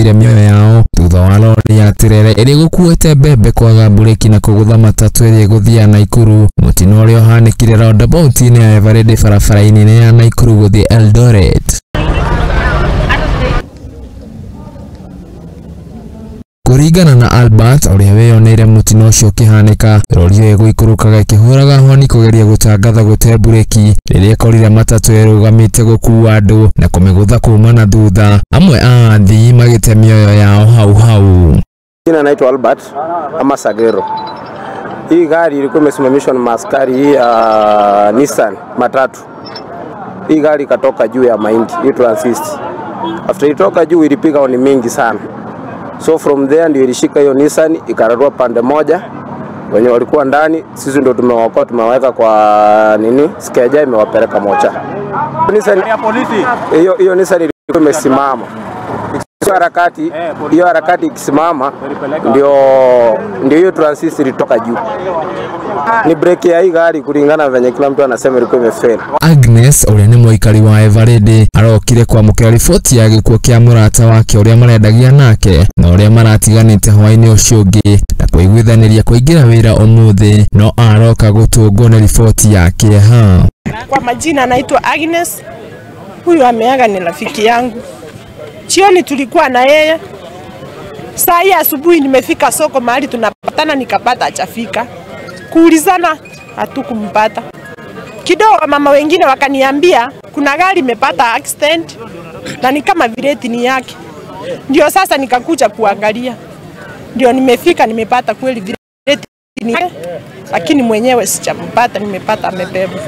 mateire mĩoyo yao thutha wa lori ya terere ĩrĩa ĩgũkuĩte mbembe kwaga mburĩki na kũgũtha matatũ ĩrĩa ĩgũthiĩ Naikuru. Mũtino ũrĩa ũhanĩkire roundabout-inĩ ya Eveready barabara-inĩ ya Naikuru gũthiĩ Eldoret. Kũringana na Albert ũrĩa wĩyoneire mũtino ũcio ũkĩhanĩka, rori ĩyo ĩgũikũrũkaga ĩkĩhũraga honi kũgeria gũtangatha gũte mburĩki rĩrĩa ĩkorire matatũ ĩrũgamĩte gũkua andũ na kũmĩgũtha kuma na thutha. Amwe a athii magĩte mĩoyo yao hau hau. Jina naitwa Albert ama Sagero. Hii gari ilikuwa imesimamishwa na maaskari hii ya Nissan matatu. Hii gari ikatoka juu ya mahindi, hii transist. After itoka juu ilipiga honi mingi sana. So from there ndio ilishika hiyo Nissan ikararua pande moja. Wenye walikuwa ndani sisi ndio tumewaokoa, tumewaweka kwa nini? Skeja imewapeleka mocha. Nissan hiyo Nissan ilikuwa imesimama. Harakati hiyo harakati ikisimama ndio hiyo transist ilitoka juu. Ni breki ya hii gari kulingana venye kila mtu anasema ilikuwa imefail. Agnes ũrĩa nĩ mũikari wa Eveready arokire kwamũkĩra riboti ya gĩkuũ kĩa mũrata wake ũrĩa marendagia nake na ũrĩa maratiganĩte hwaĩ-inĩ ũcio ũngĩ na kũiguithanĩria kũingĩra wĩra ũmũthĩ, no aroka gũtũngwo nĩ riboti ya kĩeha. Kwa majina naitwa Agnes, huyu ameaga ni rafiki yangu. Jioni tulikuwa na yeye. Saa hii asubuhi nimefika soko mahali tunapatana nikapata hajafika. Kuulizana hatukumpata. Kidogo mama wengine wakaniambia kuna gari imepata accident na ni kama vireti ni yake. Ndio sasa nikakuja kuangalia. Ndio nimefika nimepata kweli vireti ni yake, lakini mwenyewe sijampata, nimepata amebebwa.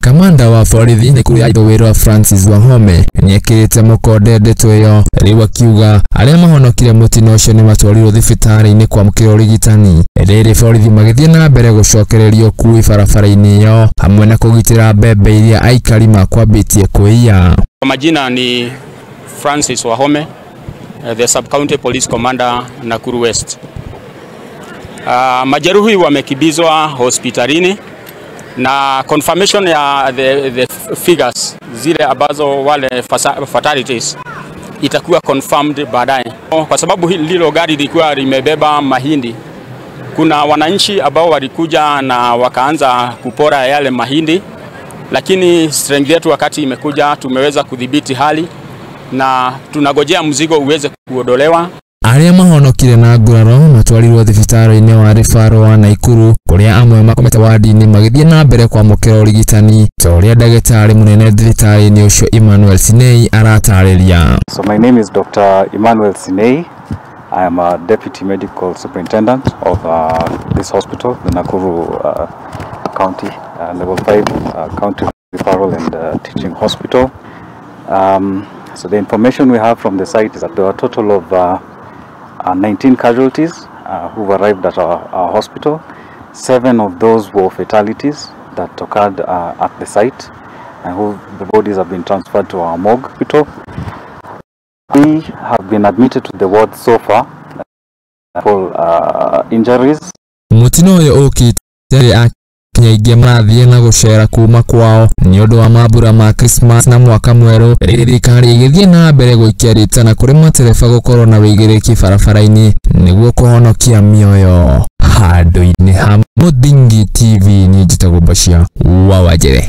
Kamanda wa borithi Nakuru ya ithũĩro Francis Wahome nĩekĩrĩte mũkonde ndeto ĩyo, rĩu akiuga arĩa mahonokire mũtino ũcio nĩmatwarirwo thibitarĩ-inĩ kwamũkĩra ũrigitani. Rĩrĩ borithi magĩthiĩ na mbere gũcokereria ũkui barabara-inĩ ĩyo hamwe na kũgitĩra mbembe iria aikari makwambĩtie kũiya. Kwa majina ni Francis Wahome, the Sub-County Police Commander Nakuru West. Majeruhi wamekimbizwa hospitalini na confirmation ya the figures zile ambazo wale fatalities itakuwa confirmed baadaye. Kwa sababu lilo gari lilikuwa limebeba mahindi, kuna wananchi ambao walikuja na wakaanza kupora yale mahindi, lakini strength yetu wakati imekuja tumeweza kudhibiti hali na tunagojea mzigo uweze kuondolewa. Arĩa mahonokire na nguraro matwarirwo thibitarĩ-inĩ wa Referral wa Naikuru kũrĩa amwe makomete wadi-inĩ magĩthiĩ na mbere kwamũkĩra ũrigitani ta ũrĩa ndagĩtarĩ mũnene thibitarĩ-inĩ ũcio Emmanuel Sinei aratarĩria. So my name is Dr. Emmanuel Sinei. I am a deputy medical superintendent of this hospital, the Nakuru County Level 5 County Referral and Teaching Hospital. So the information we have from the site is that there were a total of 19 casualties who arrived at our hospital. 7 of those were fatalities that occurred at the site, and who the bodies have been transferred to our morgue hospital. We have been admitted to the ward so far for injuries. Mũtino ũyũ ũkĩte Akenya aingĩ marathiĩ na gũcera kuma kwao nĩ ũndũ wa mambura ma Christmas na mwaka mwerũ, rĩrĩ thirikari ĩgĩthiĩ na mbere gũikia ritana kũrĩ matereba gũkorwo na wĩigĩrĩrĩki barabara-inĩ nĩguo kũhonokia mĩoyo. Handũ-inĩ ha Mũthingi TV, niĩ njĩtagwo Bashir wa Wanjere.